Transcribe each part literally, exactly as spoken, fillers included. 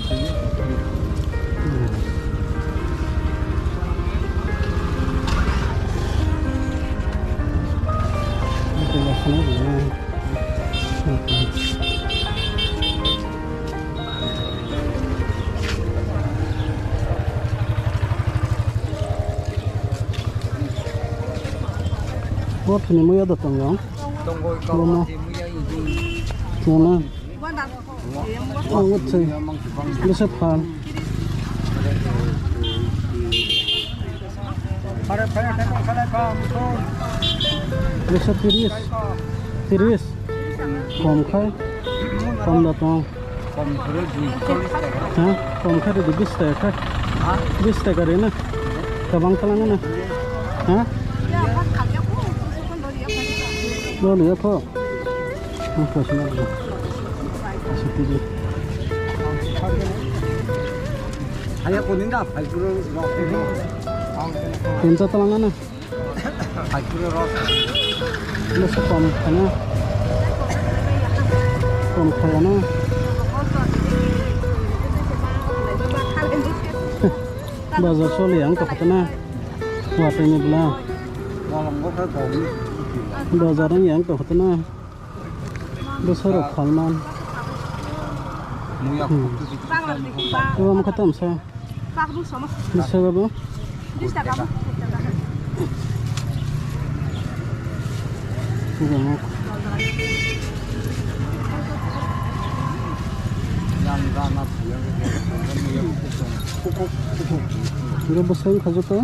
Bo thwini muya da tongo. Tongo, Bomo. Bomo. Tongo twi. Bwswk phan. Bwswk tiris. Tiris. Kom khai. Kom da tong. Kom khe rw di, cholish taka. Ha? Kom khe rw di, bish taka khe. Ha? Bish taka rw na. Kwbang kwlangma na. Ha? Dol ya kho. Ang kosna rw. Suti di. Haya kuning da, hai kuro rok. Tinta kwlangma na. Masa kom khana. Kom khayana. Bazar soli ang tokotana. Watani bla. Bazar ang yang tokotana. Bwsarok phalman. Muya. Hmm. Omo khe tamsa. Bwsarok bo. Tijamok. Iro bwsarok khajoto.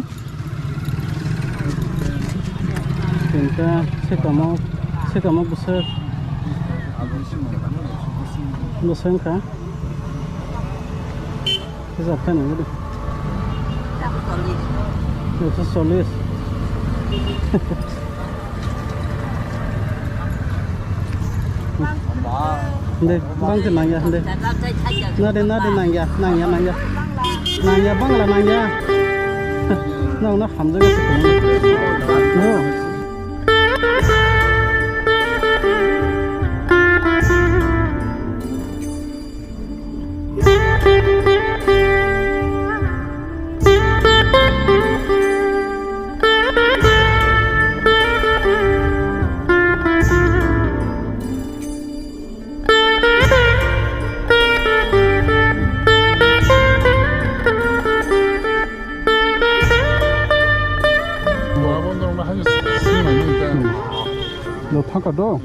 Tinta, sekamo, sekamo bwswk. Bwswk wngkha. Hijab khe nangwi di. Ekso chollish. Hindi, bang khe nangya, hindi. Nadi, nadi nangya, nangya, nangya. Nangya, bangla nangya. Nang na hamjak. No. Lo thaka do.